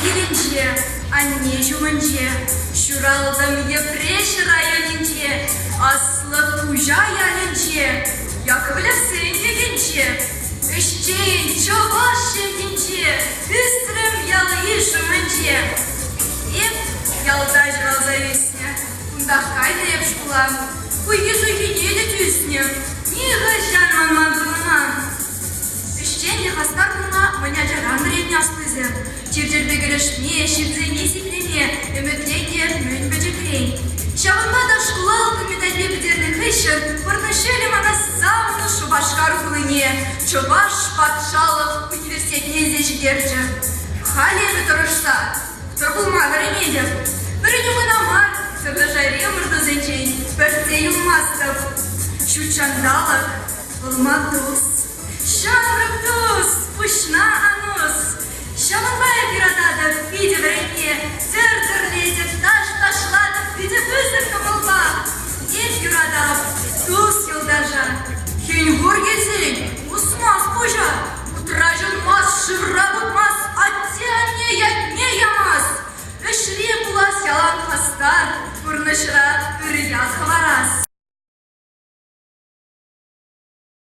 килӗнче, анне ҫумӗнче, ҫуралтӑм Йӗпреҫ районӗнче, Аслӑ Туҫа ялӗнче, Яковлевсен йӑхӗнче, ӗҫчен чӑваш ҫемйинче, ӳсрӗм ял-йыш умӗнче. Эп ялта ҫуралса ӳснӗ, кунтах кайнӑ эп шкула, хуйхи-суйхине те тӳснӗ, нихӑҫан манман пулман. Ӗҫчен те хастар пулма мӗн ачаран вӗреннӗ аслисем. Чир-чӗрпе кӗрешме, ҫынсене сиплеме ӗмӗтленнӗ мӗн пӗчӗкрен. Ҫавӑнпа та шкула ылтӑн медальпе пӗтернӗ хыҫҫӑн пурнӑҫ ҫулӗ мана савнӑ Шупашкар хулине Чӑваш патшалӑх университетне илсе ҫитерчӗ. Халӗ эпӗ тӑрӑшса тӑр пулма вӗренетӗп. Вӗренӳ кӑна мар, тӗрлӗ шайри ӑмӑртусенчен пӗртте юлмастӑп. Ҫутҫанталӑк вӑл маттус. Ҫамрӑк тус, пуҫна ан ус. Ҫавӑнпа эп юрататӑп питӗ вӗренме, тӗр тӗрлетӗп, таш ташлатӑп питӗ пысӑк кӑмӑлпа. Эп юратап тус-юлташа, хӗн-хур килсен усмас пуҫа.